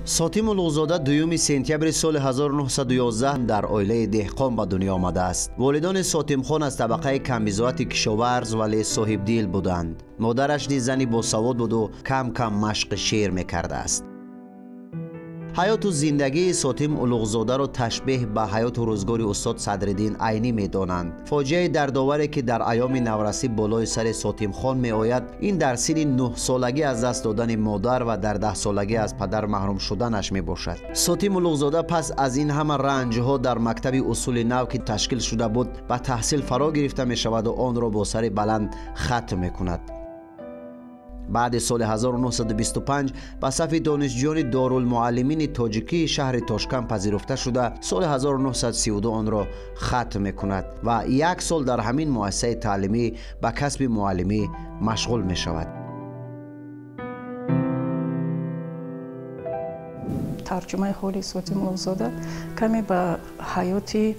Сотим Улуғзода 2 сентябри соли 1911 дар оилаи деҳқон ба дунё омадааст. Волидони Сотимхон аз табақаи камбизоати кишоварз, вале соҳибдил буданд. Модараш низ зани босавод буду кам-кам машқи шеър мекардааст. Ҳаёту зиндагии Сотим Улуғзодаро ташбеҳ ба ҳаёту рӯзгори устод Садриддин Айнӣ медонанд. Фоҷиаи дардоваре, ки дар айёми наврасӣ болои сари Сотимхон меояд, ин дар синни 9-солагӣ аз даст додани модар ва дар 10-солагӣ аз падар маҳрум шуданаш мебошад. Сотим Улуғзода пас аз ин ҳама ранҷҳо дар мактаби усули нав, ки ташкил шуда буд, ба таҳсил фаро гирифта мешаваду онро бо сари баланд хатм мекунад. Баъди соли 1925 ба сафи донишҷӯёни Дорулмуаллимини тоҷикии шаҳри Тошканд пазируфта шуда, соли 1932 онро хатм мекунад ва як сол дар ҳамин муассисаи таълимӣ ба касби муаллимӣ машғул мешавад. Тарҷумаи ҳоли Сотим Улуғзода каме ба ҳаёти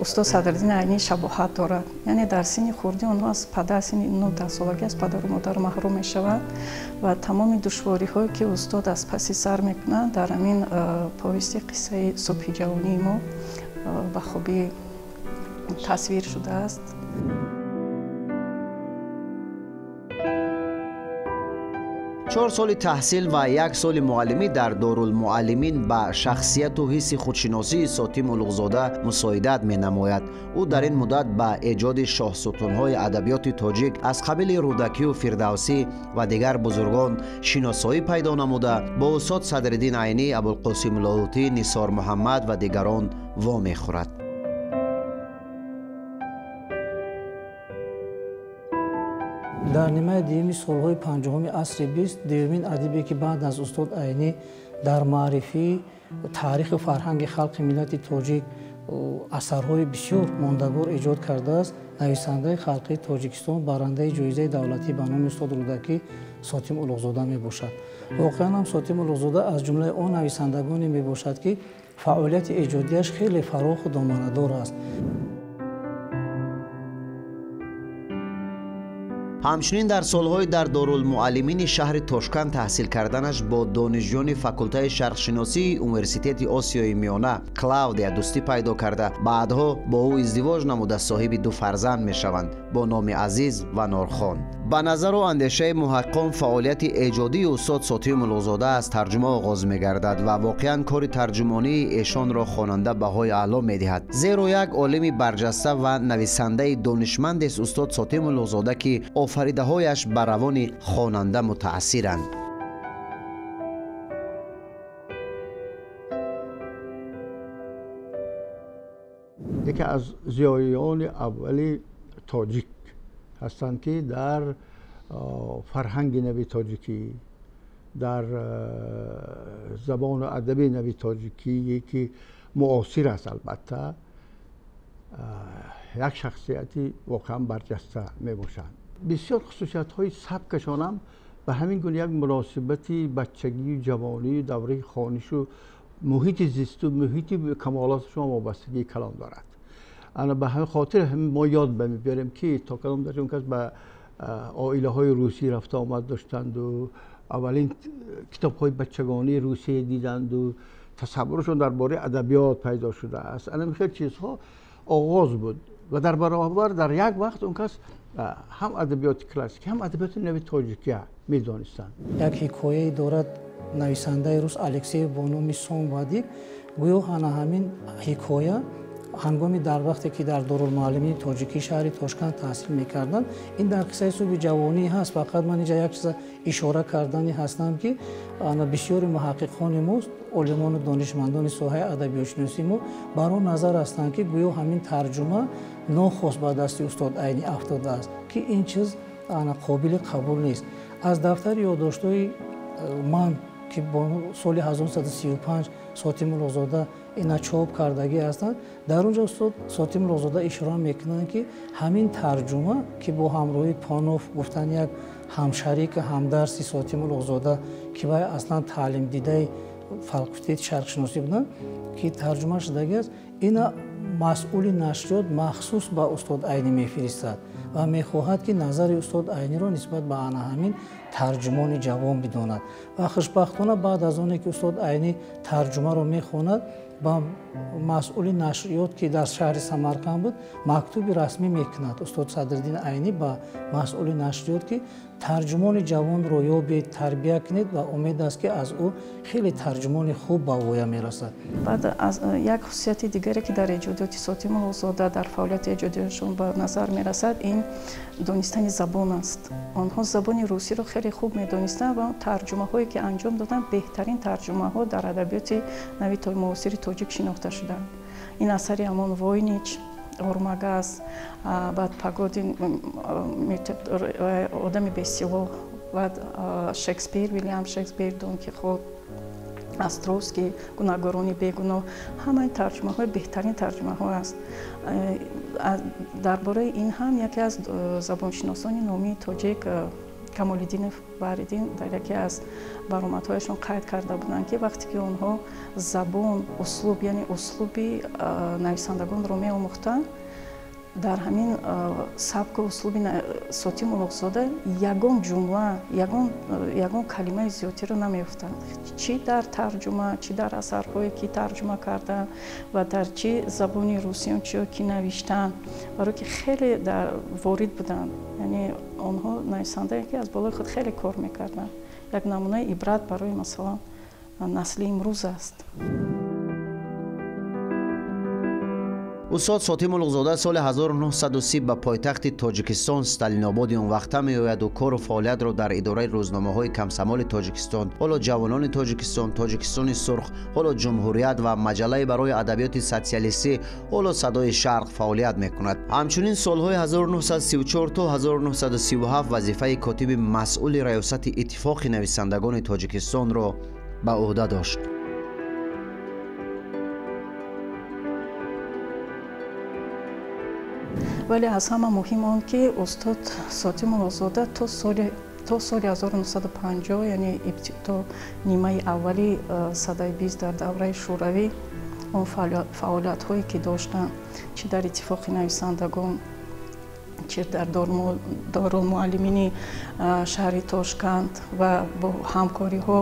устод Садриддин Айнӣ шабоҳат дорад. Яъне дар синни хурдӣ онҳо аз падар, синни 9-солагӣ аз падару модар маҳрум мешаванд ва тамоми душвориҳое, ки устод аз паси сар мекунанд, дар ҳамин повести қиссаи субҳи ҷавонии мо ба хубӣ тасвир шудааст. 4 соли таҳсил ва 1 соли муаллимӣ дар Дорулмуаллимин ба шахсияту ҳисси худшиносии Сотим Улуғзода мусоидат менамояд. Ӯ дар ин муддат ба эҷоди шоҳсутунҳои адабиёти тоҷик аз қабили Рӯдакию Фирдавсӣ ва дигар бузургон шиносоӣ пайдо намуда, бо устод Садриддин Айнӣ, Абулқосим Лоҳутӣ, Нисор Муҳаммад ва дигарон вомехӯрад. Дар нимаи дуюми солҳои 50-уми асри 20 дуюмин адибе, ки баъд аз устод Айнӣ дар маърифии таъриху фарҳанги халқи миллати тоҷик асарҳои бисёр мондагор эҷод кардааст, нависандаи халқии Тоҷикистон, барандаи ҷоизаи давлатӣ ба номи устод Рӯдакӣ Сотим Улуғзода мебошад. Воқеан ҳам Сотим Улуғзода аз ҷумлаи он нависандагоне мебошад, ки фаъолияти эҷодиаш хеле фароху доманадор аст. Ҳамчунин дар солҳои дар Дорулмуаллимини шаҳри Тошканд таҳсил карданаш бо донишҷӯёни факултаи шарқшиносии Университети Осиёи Миёна Клавдия дӯстӣ пайдо карда, баъдҳо бо ӯ издивоҷ намуда соҳиби 2 фарзанд мешаванд бо номи Азиз ва Норхон. Ба назару андешаи муҳаққиқон, фаъолияти эҷодии устод Сотим Улуғзода аз тарҷума оғоз мегардад ва воқеан кори тарҷумонии эшонро хонанда баҳои аъло медиҳад. Зеро як олими барҷаста ва нависандаи донишмандест устод Сотим Улуғзода, ки офаридаҳояш ба равони хонанда мутаассиранд. Яке аз зиёиёни аввали тоҷик ҳастанд, ки дар фарҳанги нави тоҷикӣ, дар забону адаби нави тоҷикӣ, ки муосир аст, албатта, як шахсияти воқеан барҷаста мебошанд. Бисёр хусусиятҳои сабкашонам ба ҳамин гуна як муносибати бачагию ҷавонию давраи хонишу муҳити зисту муҳити камолотшон вобастагии калон дорад. Ана ба ҳамин хотир мо ёд мебарем, ки то кадом дараҷа он кас ба оилаҳои русӣ рафта омад доштанду аввалин китобҳои бачагонии русия диданду тасаввуршон дар бораи адабиёт пайдо шудааст. Ана хел чизҳо оғоз буд ва дар баробар дар як вақт он кас ҳам адабиёти классикӣ, ҳам адабиёти нави тоҷикия медонистанд. Як ҳикояе дорад нависандаи рус Алексеев бо номи Сом ва Дик. Гӯё ана ҳамин ҳикоя ҳангоми дар вақте ки дар Дорулмуаллимини тоҷикии шаҳри Тошканд таҳсил мекарданд, ин дар қиссаи субҳи ҷавонӣ ҳаст. Фақат ман инҷа як чиза ишора кардани ҳастам, ки бисёри муҳаққиқони мо, олимону донишмандони соҳаи адабиётшиносии мо бар он назар ҳастанд, ки гӯё ҳамин тарҷума нохост ба дасти устод Айнӣ афтодааст, ки ин чиз қобили қабул нест. Аз дафтари ёддоштҳои ман, ки бо соли 1935 Сотим Улуғзода ина чоп кардагӣ ҳастанд, дар он ҷо устод Сотим Улуғзода ишора мекунанд, ки ҳамин тарҷума, ки бо ҳамроҳии Панов гуфтан як ҳамшарики ҳамдарси Сотим Улуғзода, ки вай аслан таълимдидаи факултети шарқшиносӣ буданд, ки тарҷума шудагӣ аст, ина масъули нашриёт махсус ба устод Айнӣ мефиристад ва мехоҳад, ки назари устод Айниро нисбат ба ана ҳамин Тарҷумони ҷавон бидонад. Ва хушбахтона баъд аз оне ки устод Айнӣ тарҷумаро мехонад, ба масъули нашриёт, ки дар шаҳри Самарқанд буд, мактуби расмӣ мекунад устод Садриддин Айнӣ ба масъули нашриёт, ки тарҷумони ҷавонро ёбед, тарбия кунед ва умед аст, ки аз ӯ хеле тарҷумони хуб ба воя мерасад. Баъд аз як хусусияти дигаре, ки дар эҷодиёти Сотим Улуғзода, дар фаъолияти эҷодиёшон ба назар мерасад, ин донистани забон аст. Онҳо забони русиро хеле хуб медонистанд ва тарҷумаҳое, ки анҷом доданд, беҳтарин тарҷумаҳо дар адабиёти нави муосири тоҷик шинохта шуданд. Ин асари ҳамон Войнич, Ормагаз, баъд Погодин, одами бесилоҳ, баъд Шекспир, Вилям Шекспир, Дон Кихот, Островский, гунаҳгорони бегуноҳ, ҳамаи тарҷумаҳои беҳтарин тарҷумаҳо аст. Дар бораи ин ҳам яке аз забоншиносони номии тоҷик Камолиддинов Баҳриддин дар яке аз баромадҳояшон қайд карда буданд, ки вақте ки онҳо забон, услуб, яъне услуби нависандагонро меомӯхтанд, дар ҳамин сабку услуби Сотим Улуғзода ягон ҷумла, ягон калимаи зиёдтиро намеёфтанд. Чӣ дар тарҷума, чӣ дар асарҳое, ки тарҷума карданд ва дар чӣ забони русиён, чӣ ки навиштанд, барое ки хеле ворид буданд. Яъне онҳо нависандае, ки аз болои худ хеле кор мекарданд. Як намунаи ибрат барои, масалан, насли имрӯз аст. Устод Сотим Улуғзода соли 1930 ба пойтахти Тоҷикистон Сталинободи он вақта меояду кору фаъолиятро дар идораи рӯзномаҳои Комсомоли Тоҷикистон, ҳоло Ҷавонони Тоҷикистон, Тоҷикистони Сурх, ҳоло Ҷумҳурият ва маҷаллаи барои адабиёти социалистӣ, ҳоло Садои Шарқ фаъолият мекунад. Ҳамчунин солҳои 1934 то 1937 вазифаи котиби масъули раёсати Иттифоқи нависандагони Тоҷикистонро ба ӯҳда дошт. Вале аз ҳама муҳим он, ки устод Сотим Улуғзода то соли 1950, яъне то нимаи аввали садаи бист дар давраи Шӯравӣ, он фаъолиятҳое, ки доштанд, чӣ дар Иттифоқи нависандагон, чӣ дар Дорулмуаллимини шаҳри Тошканд ва бо ҳамкориҳо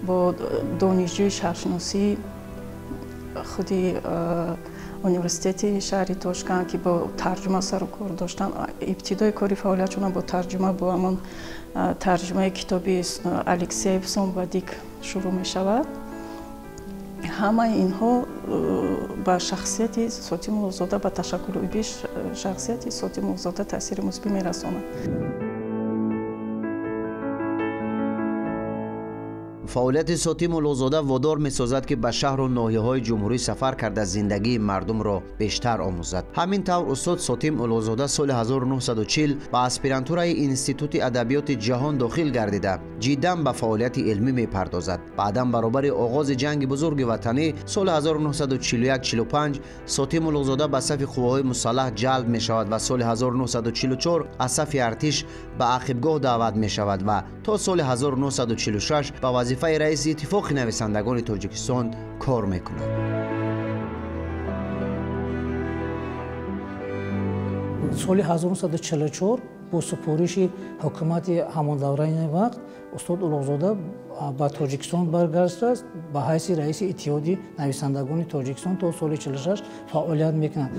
бо донишҷӯи шаҳршиносии худи университети шаҳри Тошканд, ки бо тарҷума сару кор доштанд, ибтидои кори фаъолиятшонам бо тарҷума, бо ҳамон тарҷумаи китоби Алексеев Сом ва Дик шурӯъ мешавад. Ҳамаи инҳо ба шахсияти Сотим Улуғзода, ба ташаккулёбии шахсияти Сотим Улуғзода таъсири мусбӣ мерасонад. Фаъолияти Сотим Улуғзода водор месозад, ки ба шаҳру ноҳияҳои ҷумҳурӣ сафар карда зиндагии мардумро бештар омӯзад. Ҳамин тавр устод Сотим Улуғзода соли 1940 ба аспирантураи Институти адабиёти ҷаҳон дохил гардида, ҷиддан ба фаъолияти илмӣ мепардозад. Баъдан баробари оғози ҷанги бузурги ватанӣ соли 1941-45 Сотим Улуғзода ба сафи қувваҳои мусаллаҳ ҷалб мешавад ва соли 1944 аз сафи артиш ба ақибгоҳ даъват мешавад ва то соли 1946 ба вазифаи раиси Иттифоқи нависандагони Тоҷикистон кор мекунад. Соли 1944 бо супориши ҳукумати ҳамон давраи вақт устод Улуғзода ба Тоҷикистон баргаштааст, ба ҳайси раиси Иттиҳоди нависандагони Тоҷикистон то соли 46 фаъолият мекунад.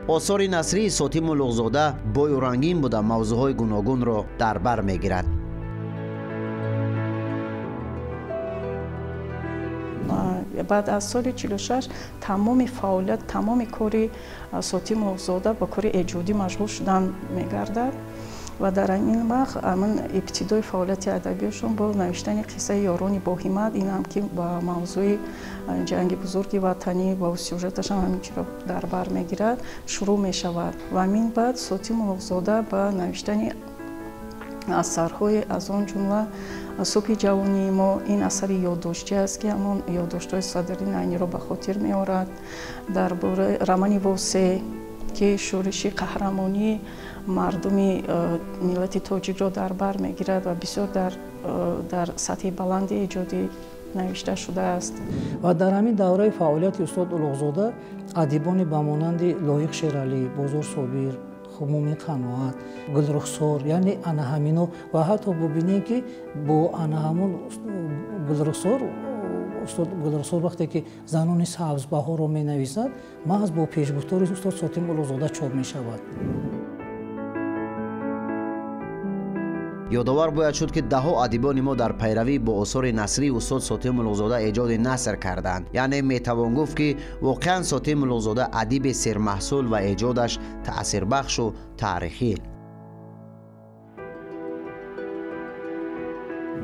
Осори насрии Сотим Улуғзода бою рангин буда, мавзӯъҳои гуногунро дар бар мегирад. Баъд аз соли 46 тамоми фаъолият, тамоми кори Сотим Улуғзода ба кори эҷодӣ машғул шудан мегардад ва дар ҳамин вақт ҳамин ибтидои фаъолияти адабиёшон бо навиштани қиссаи Ёрони боҳимат, ин ҳам ки ба мавзӯи ҷанги бузурги ватанӣ ва сюжеташам ҳамин чиро дар бар мегирад, шурӯъ мешавад. Ва мин баъд Сотим Улуғзода ба навиштани асарҳои аз он ҷумла Субҳи ҷавонии мо, ин асари ёддоштӣ аст, ки ҳамон ёддоштҳои Садриддин Айниро ба хотир меорад, дар бораи романи Восе, ки шӯриши қаҳрамонии мардуми миллати тоҷикро дар бар мегирад ва бисёр дар сатҳи баланди эҷодӣ навишта шудааст. Ва дар ҳамин давраи фаъолияти устод Улуғзода адибони ба монанди Лоиқ Шералӣ, Бозор Собир, Мумин Қаноат, Гулрухсор, яъне ана ҳамино. Ва ҳатто бубинем, ки бо ана ҳамун Гулрухсор, устод Гулрухсор вақте ки занони сабзбаҳорро менависад, маҳз бо пешгуфтори устод Сотим Улуғзода чоп мешавад. Ёдовар бояд шуд, ки даҳо адибони мо дар пайравӣ бо осори насрии устод Сотим Улуғзода эҷоди наср карданд. Яъне метавон гуфт, ки воқеан Сотим Улуғзода адиби сермаҳсул ва эҷодаш таъсирбахшу таърихӣ.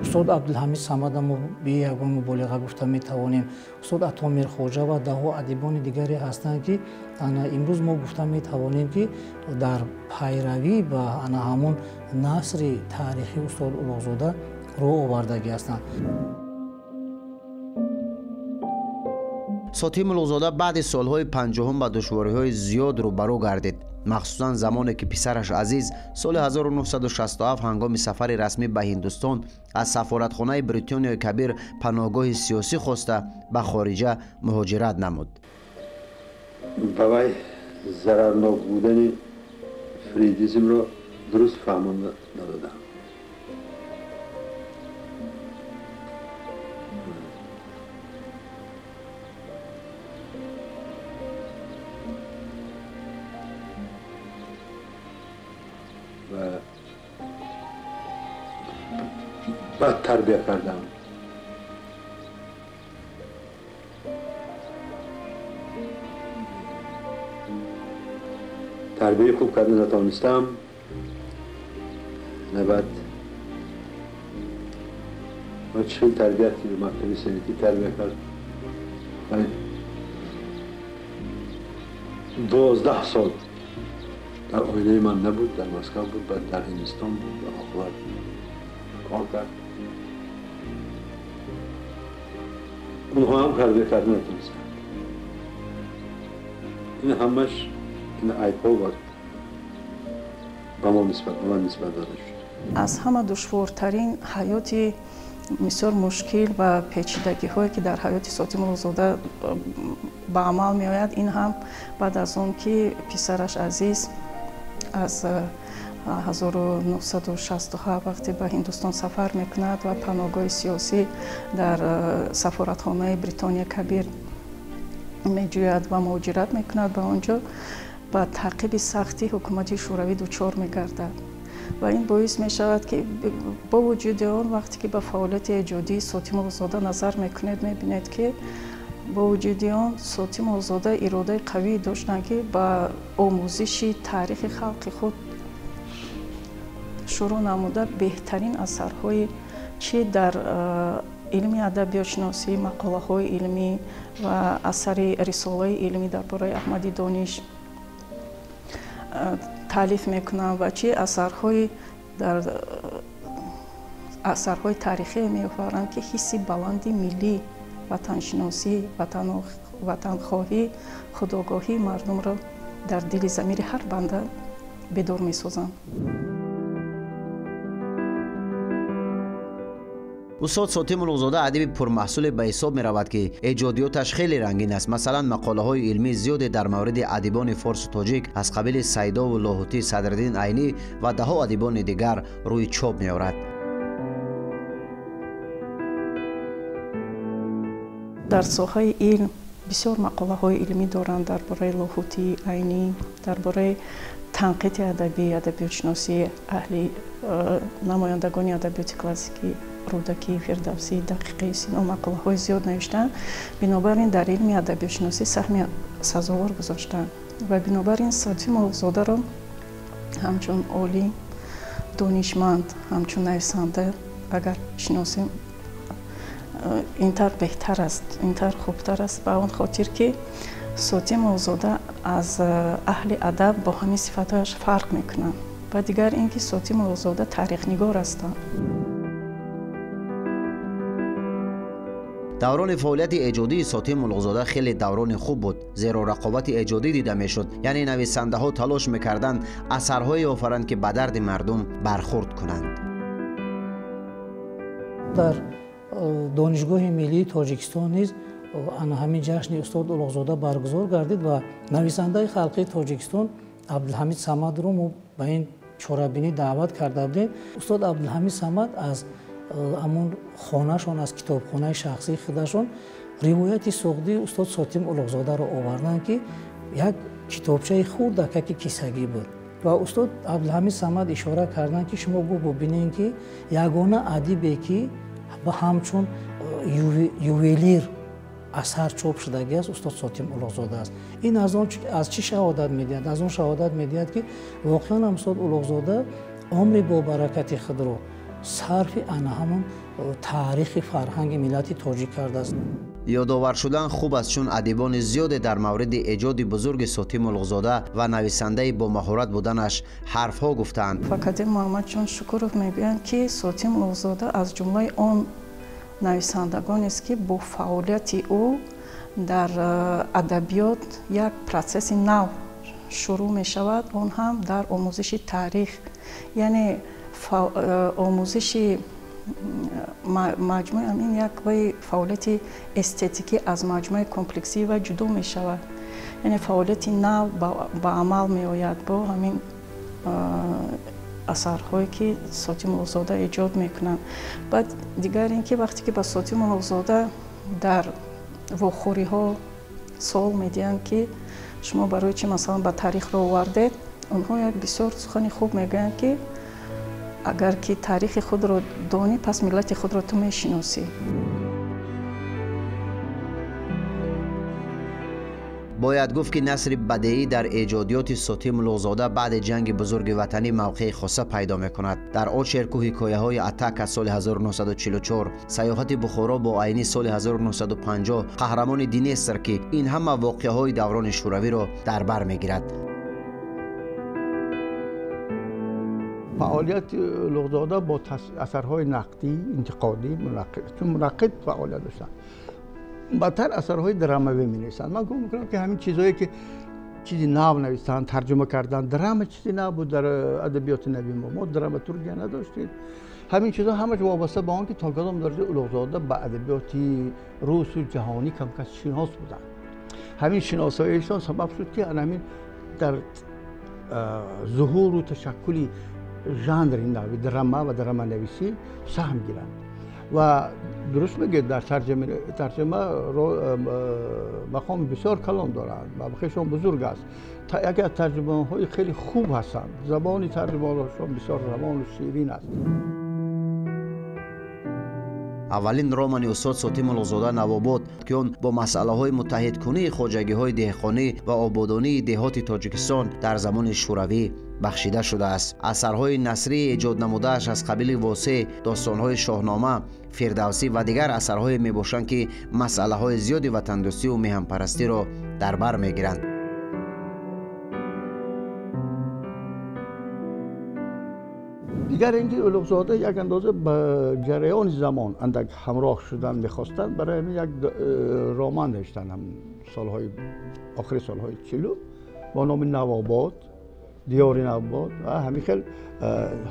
Устод Абдулҳамид Самада мо бе ягон муболиға гуфта метавонем, устод Ато Мирхоҷа ва даҳо адибони дигаре ҳастанд, ки ана имрӯз мо гуфта метавонем, ки дар пайравӣ ба ана ҳамон насри таърихии устод Улуғзода роҳ овардагӣ ҳастанд. Сотим Улуғзода баъди солҳои 50-ум ба душвориҳои зиёд рӯбарӯ гардид, махсусан замоне ки писараш Азиз соли 1967 ҳангоми сафари расмӣ ба Ҳиндустон аз сафоратхонаи Бритониёи Кабир паноҳгоҳи сиёсӣ хоста ба хориҷа муҳоҷират намуд. Ба вай зарарнок будани фрейдизмро дуруст фаҳмонда надодам. Ва бад тарбия кардам. Тарбияи хуб карда натавонистам. Баъд ман чӣ хел тарбият мактаби советӣ тарбия кард. 12 сол дар оилаи ман набуд, дар Москва буд, баъд дар Ҳиндустон буд ва оқибат кор кард. Онҳо ҳам тарбия карда натавонистанд. Ин ҳамаш ин айбҳо ба мо нисбат, ба ман нисбат дода шуд. Аз ҳама душвортарин ҳаёти бисёр мушкил ва печидагиҳое, ки дар ҳаёти Сотим Улуғзода ба амал меояд, ин ҳам баъд аз он ки писараш Азиз аз 1967 вақте ба Ҳиндустон сафар мекунад ва паноҳгоҳи сиёсӣ дар сафоратхонаи Бритония Кабир меҷӯяд ва муҳоҷират мекунад ба он ҷо, ба таъқиби сахти ҳукумати Шӯравӣ дучор мегардад. Ва ин боис мешавад, ки бо вуҷуди он вақте ки ба фаъолияти эҷодии Сотим Улуғзода назар мекунед, мебинед, ки бо вуҷуди он Сотим Улуғзода иродаи қавӣ доштанд, ки ба омӯзиши таърихи халқи худ шурӯъ намуда беҳтарин асарҳои чи дар илми адабиётшиносӣ, мақолаҳои илмӣ ва асари рисолаи илмӣ дар бораи Аҳмади Дониш таълиф мекунанд ва чи асарҳои дар асарҳои таърихие меофаранд, ки ҳисси баланди миллӣ, ватаншиносӣ, ватанхоҳӣ, худогоҳии мардумро дар дили замири ҳар банда бедор месозанд. Устод Сотим Улуғзода адиби пурмаҳсуле ба ҳисоб меравад, ки эҷодиёташ хеле рангин аст. Масалан, мақолаҳои илмии зиёде дар мавриди адибони форсу тоҷик аз қабили Сайдову Лоҳутӣ, Садриддин Айнӣ ва даҳо адибони дигар рӯи чоп меорад. Дар соҳаи илм бисёр мақолаҳои илмӣ доранд дар бораи Лоҳутӣ, Айнӣ, дар бораи танқиди адабӣ, адабиётшиносӣ, аҳли намояндагони адабиёти классикӣ, Рӯдакӣ, Фирдавсӣ, Дақиқӣ, Сино мақолаҳои зиёд навиштаанд. Бинобар ин дар илми адабиётшиносӣ саҳми сазовор гузоштаанд ва бинобар ин Сотим Улуғзодаро ҳамчун олим, донишманд, ҳамчун нависанда агар шиносем, интар беҳтар аст, интар хубтар аст, ба он хотир ки Сотим Улуғзода аз аҳли адаб бо ҳамин сифатҳояш фарқ мекунанд. Ва дигар ин ки Сотим Улуғзода таърихнигор ҳастанд. Даврони фаъолияти эҷодии Сотим Улуғзода хеле даврони хуб буд, зеро рақобати эҷодӣ дида мешуд. Яъне нависандаҳо талош мекарданд асарҳое офаранд, ки ба дарди мардум бархӯрд кунанд. Дар Донишгоҳи миллии Тоҷикистон низ ана ҳамин ҷашни устод Улуғзода баргузор гардид ва нависандаи халқии Тоҷикистон Абдулҳамид Самадро мо ба ин чорабинӣ даъват карда будем. Устод Абдулҳамид Самад аз ҳамон хонашон, аз китобхонаи шахсии худашон ривояти суғдии устод Сотим Улуғзодаро оварданд, ки як китобчаи хурдакаки кисагӣ буд. Ва устод Абдулҳамид Самад ишора карданд, ки шумо бубинед, ки ягона адибе, ки ба ҳамчун ювелир асар чоп шудагӣ аст, устод Сотим Улуғзода аст. Ин аз он аз чӣ шаҳодат медиҳад? Аз он шаҳодат медиҳад, ки воқеан ҳам устод Улуғзода умри бобаракати худро сарфи ана ҳамон таърихи фарҳанги миллати тоҷик кардааст. Ёдовар шудан хуб аст, чун адибони зиёде дар мавриди эҷоди бузурги Сотим Улуғзода ва нависандаи бомаҳорат буданаш ҳарфҳо гуфтаанд. Академик Муҳаммадҷон Шукуров мегӯянд, ки Сотим Улуғзода аз ҷумлаи он нависандагонест, ки бо фаъолияти ӯ дар адабиёт як процесси нав шурӯъ мешавад, он ҳам дар омӯзиши таърих, яъне омӯзиши маҷмӯи ҳамин як вай фаъолияти эстетикӣ аз маҷмӯаи комплексӣ вай ҷудо мешавад, яъне фаъолияти нав ба амал меояд бо ҳамин асарҳое, ки Сотим Улуғзода эҷод мекунанд. Баъд дигар ин ки вақте ки ба Сотим Улуғзода дар вохӯриҳо суол медиҳанд, ки шумо барои чӣ масалан ба таърихро овардед, онҳо як бисёр сухани хуб мегӯянд, ки агар ки таърихи худро донӣ, пас миллати худро ту мешиносӣ. Бояд гуфт, ки насри бадеӣ дар эҷодиёти Сотим Улуғзода баъди ҷанги бузурги ватанӣ мавқеи хоса пайдо мекунад. Дар очерку ҳикояҳои Атак аз соли 1944, Саёҳати Бухоро бо Айнӣ соли 1950, Қаҳрамони Днестр, ки ин ҳама воқеаҳои даврони шӯравиро дар бар мегирад. Фаъолияти Улуғзода бо асарҳои нақдӣ, интиқодӣ, чун мунаққид фаъолият доштанд, бадтар асарҳои драмавӣ менависанд. Ман гумон мекунам, ки ҳамин чизҳое, ки чизи нав нависанд, тарҷума кардан, драма чизи нав буд дар адабиёти нави мо. Мо драматургия надоштем. Ҳамин чизҳо ҳамаш вобаста ба он, ки то кадом дараҷа Улуғзода ба адабиёти русу ҷаҳонӣ камкас шинос буданд. Ҳамин шиносоиашон сабаб шуд, ки ҳамин дар зуҳуру ташаккули жанри нави драма ва драманависӣ саҳм гиранд. Ва дуруст мегӯед, дар тарҷума мақоми бисёр калон доранд, мавқеашон бузург аст. Яке аз тарҷумонҳои хеле хуб ҳастанд, забони тарҷумонашон бисёр равону ширин аст. Аввалин романи устод Сотим Улуғзода Навобод, ки он бо масъалаҳои муттаҳидкунии хоҷагиҳои деҳқонӣ ва ободонии деҳоти Тоҷикистон дар замони шӯравӣ бахшида шудааст. Асарҳои насрии эҷод намудааш аз қабили Восеъ, достонҳои Шоҳнома, Фирдавсӣ ва дигар асарҳое мебошанд, ки масъалаҳои зиёди ватандӯстиву меҳанпарастиро дар бар мегиранд. Дигар ин ки Улуғзода як андоза ба ҷараёни замон андак ҳамроҳ шудан мехостанд, барои ҳамин як роман навиштанд ҳам солҳои охири солҳои 40 бо номи Навобод, диёри Навобод. Ва ҳамин хел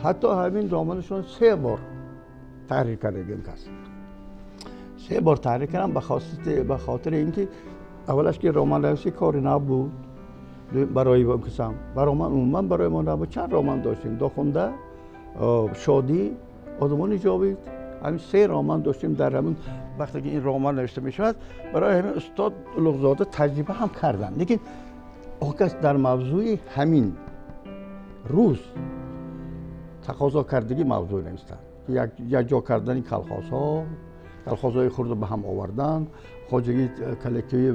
ҳатто ҳамин романашон 3 бор таҳрир кардагим кас. 3 бор таҳрир кардам ба хотири ин ки аввалаш ки романнависӣ кори нав буд барои касам, ва роман умуман барои мо нав буд. Чанд роман доштем: Дохунда, Шодӣ, Одамони ҷовид. Ҳамин 3 роман доштем дар ҳамин вақте ки ин роман навишта мешавад. Барои ҳамин устод Улуғзода таҷриба ҳам карданд, лекин он кас дар мавзӯи ҳамин рӯз тақозо кардагӣ мавзӯъ навиштанд, якҷо кардани колхозҳо, колхозҳои хурдро ба ҳам овардан, хоҷагии коллективӣ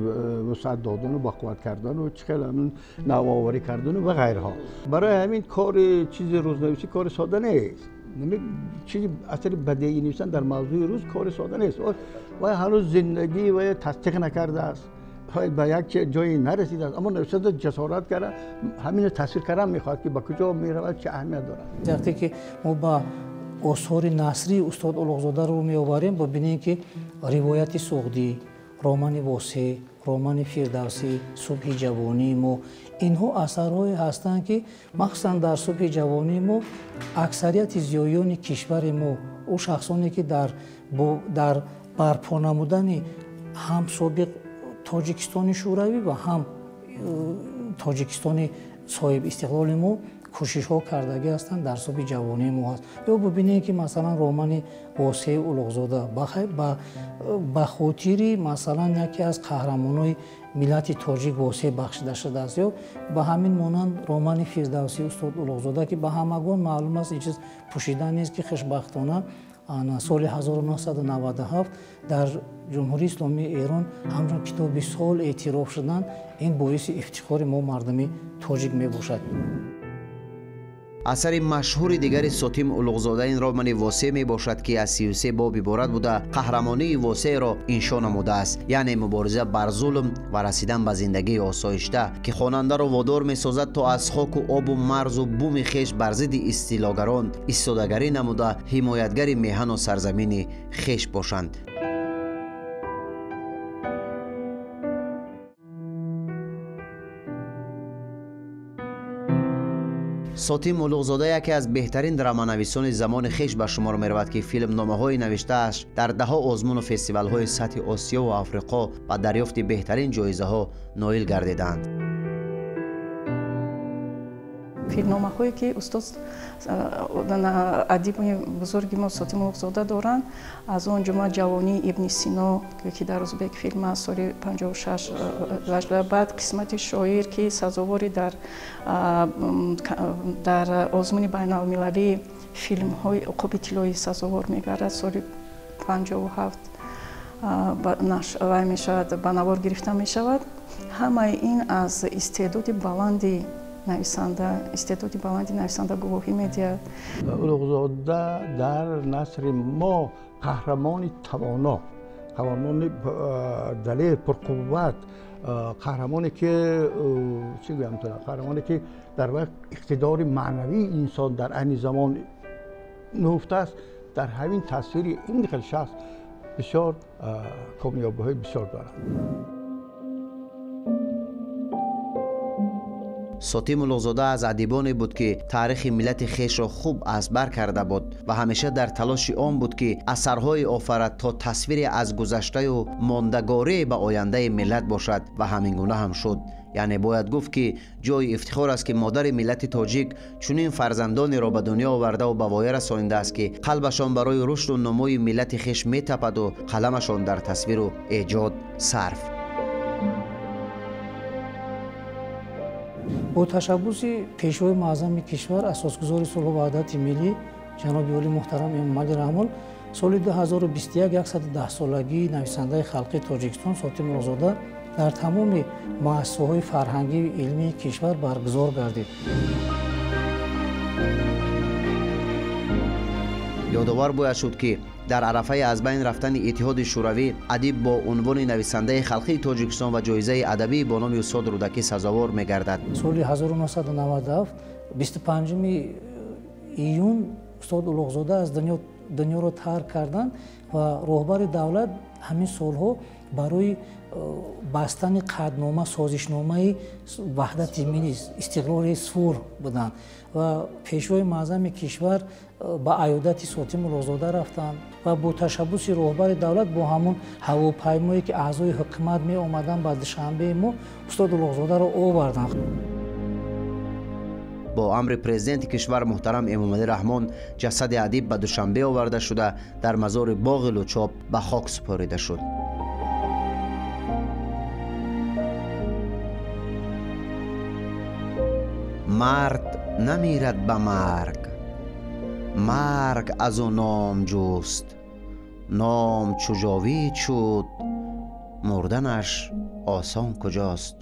вусъат додану ба қувват кардану чӣ хел ҳамин навоварӣ кардану ва ғайрҳо. Барои ҳамин кори чизи рӯзнависӣ кори сода нест. Чизи асари бадеӣ навиштан дар мавзӯи рӯз кори сода нест. Вай ҳанӯз зиндагӣ вай тасдиқ накардааст, ба як ҷое нарасидааст, аммо нависанда ҷасорат карда ҳаминро тасвир кардан мехоҳад, ки ба куҷо меравад, чӣ аҳамият дорад. Вақте ки мо ба осори насрии устод Улуғзодаро меоварем, бибинем, ки ривояти суғдӣ, романи Восеъ, романи Фирдавсӣ, Субҳи ҷавонии мо, инҳо асарҳое ҳастанд, ки махсусан дар Субҳи ҷавонии мо аксарияти зиёиёни кишвари мо, ӯ шахсоне, ки дар барпо намудани ҳам собиқ Тоҷикистони Шӯравӣ ва ҳам Тоҷикистони соҳиб истиқлоли мо кӯшишҳо кардагӣ ҳастанд дар соби ҷавонии мо ҳаст. Ё бибинем, ки масалан романи Восеи Улуғзода ба хотири масалан яке аз қаҳрамонои миллати тоҷик Восеъ бахшида шудааст. Ё ба ҳамин монанд романи Фирдавсии устод Улуғзода, ки ба ҳамагон маълум аст, ин чиз пӯшида нест, ки хушбахтона соли 1997 дар Ҷумҳурии Исломии Эрон ҳамчун китоби сол эътироф шуданд. Ин боиси ифтихори мо мардуми тоҷик мебошад. Асари машҳури дигари Сотим Улуғзода ин романи Восеъ мебошад, ки аз 33 боб иборат буда, қаҳрамонии Восеъро иншо намудааст, яъне мубориза бар зулм ва расидан ба зиндагии осоишта, ки хонандаро водор месозад то аз хоку обу марзу буми хеш бар зидди истилогарон истодагарӣ намуда, ҳимоятгари меҳану сарзамини хеш бошанд. Сотим Улуғзода яке аз беҳтарин драманависони замони хеш ба шумор меравад, ки филмномаҳои навиштааш дар даҳҳо озмуну фестивалҳои сатҳи Осиё ва Африқо ба дарёфти беҳтарин ҷоизаҳо ноил гардиданд. Филмномаҳое ки устод адиби бузурги мо Сотим Улуғзода доранд, аз он ҷумла Ҷавонии Ибни Сино, ки дар узбек филм аст соли 56, баъд Қисмати шоир, ки сазовори дар озмуни байналмилалии филмҳои Уқуби тиллоӣ сазовор мегардад, соли 57 вай мешавад, ба навор гирифта мешавад. Ҳамаи ин аз истеъдоди баланди нависанда гувоҳӣ медиҳад. Улуғзода дар насри мо қаҳрамони тавоно, қаҳрамони далер, пурқувват, қаҳрамоне ки чӣ гӯям, қаҳрамоне ки дар вақт иқтидори маънавии инсон дар айни замон нуҳуфта аст. Дар ҳамин тасвири ин хел шахс бисёр комёбиҳои бисёр дорад. Сотим Улуғзода аз адибоне буд, ки таърихи миллати хешро хуб аз бар карда буд ва ҳамеша дар талоши он буд, ки асарҳое офарад то тасвире аз гузаштаю мондагорие ба ояндаи миллат бошад ва ҳамин гуна ҳам шуд. Яъне бояд гуфт, ки ҷои ифтихор аст, ки модари миллати тоҷик чунин фарзандонеро ба дунё овардаву ба воя расонидааст, ки қалбашон барои рушду нумӯи миллати хеш метападу қаламашон дар тасвиру эҷод сарф. Бо ташаббуси Пешвои муаззами кишвар, асосгузори сулҳу ваҳдати миллӣ ҷаноби олӣ муҳтарам Эмомалӣ Раҳмон, соли 2021 110-солагии нависандаи халқии Тоҷикистон Сотим Улуғзода дар тамоми муассисаҳои фарҳангию илмии кишвар баргузор гардид. Ёдовар бояд шуд, ки дар арафаи аз байн рафтани Иттиҳоди Шӯравӣ адиб бо унвони нависандаи халқии Тоҷикистон ва ҷоизаи адабӣ бо номи устод Рӯдакӣ сазовор мегардад. Соли 1997 25 июн устод Улуғзода аз дунёро тарк карданд ва роҳбари давлат ҳамин солҳо барои бастани қатънома, созишномаи ваҳдати миллӣ, истиқлоли сур буданд ва Пешвои муаззами кишвар ба аёдати Сотим Улуғзода рафтанд ва бо ташаббуси роҳбари давлат бо ҳамон ҳавопаймое ки аъзои ҳукумат меомаданд ба Душанбеи мо, устод Улуғзодаро оварданд. Бо амри президенти кишвар муҳтарам Эмомалӣ Раҳмон ҷасади адиб ба Душанбе оварда шуда, дар мазори боғи Лучоб ба хок супорида шуд. Мард намирад ба марг, марг аз ӯ ном ҷуст, ном чу ҷовид шуд, мурданаш осон куҷост.